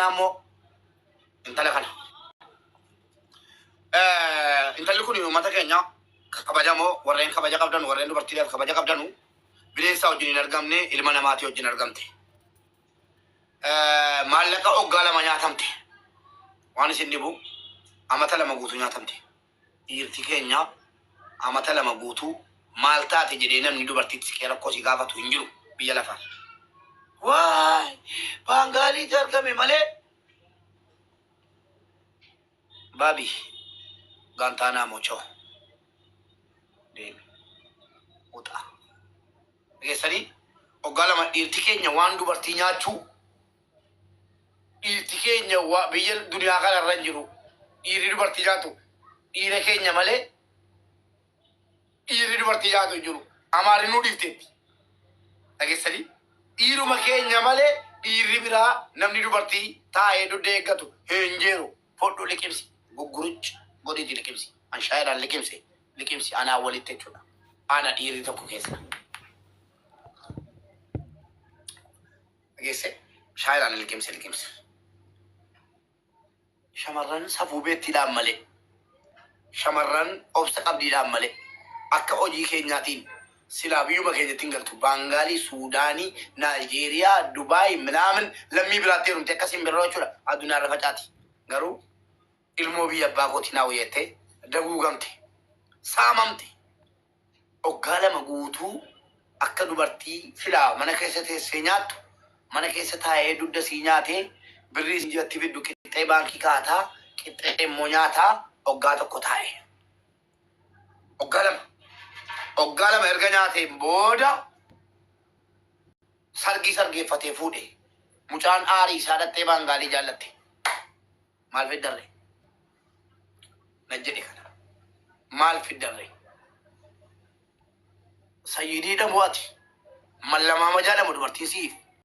kanaa immoo intala kana. Intalli kun uummata keenya kabajamoo, warreen kabaja qabdan, warreen dubartiidhaaf kabaja qabdanu, bineensa wajjin hin argamne, ilma namaatii wajjin argamte. Maallaqa oggaa 2 nyaatamte. Waan isin dhibu amata 2 guutuu nyaatamte. Dhiirti keenya amata 2 guutuu maal taate jedhee namni dubartiitti siqee rakkoo si gaafatu hin jiru biyya lafaa. Waay, baangaaliitti argame malee. Babi Guantanamo choo deemi uxa. Dhageessanii, waggaa 2 dhiirti keenya waan dubartii nyaachuu, dhiirti keenya biyya duniyaa kana irra hin jiru. Dhiirri dubartii nyaatu dhiira keenya malee dhiirri dubartii nyaatu hin jiru. Amaarri nuu dhiifteetti. Dhageessanii, dhiiruma keenya malee dhiirri biraa namni dubartii taa'ee dugda eeggatu hin jiru. Fudhu liqimsi. Gugguruch godhiiti liqimsi. An shaayiidhaan liqimse, liqimsi anaa walitti jechuudha. Ana dhiirri tokko keessa. Dhageesse, shaayiidhaan liqimse, liqimsi. Shamarran safuu beettiidhaan malee, shamarran obsa qabdiidhaan malee, akka hojii keenyaatiin silaa biyyuma keenyatti hin galtu. Baangaalii, Suudaanii, Naayijeeriyaa, Dubaay, minaamin lammii biraatti heerumte akka simbirroo jechuudha. Addunyaa irra facaati. Garuu ilmoo biyya abbaa kootii naa wayyattee daguugamte. Saamamte. Oggaa 2 guutuu akka dubartii silaa mana keessa teessee nyaattu, mana keessa taa'ee dugda sii nyaatee, birrii isin ji'atti fiddu qixxee baankii kaa'ataa, qixxee immoo nyaataa oggaa 1 taa'e. Oggaa 2. Oggaa 2 erga nyaateen booda sargii sargeeffatee fuudhe. Mucaan aarii isaa dhattee baangaalii jaallatte. Maal fiddarre? Na jedhe kana. Maal fiddarre? Sayyidii dhabu ati. Mallamaamajaa dhabu dubartiin siif.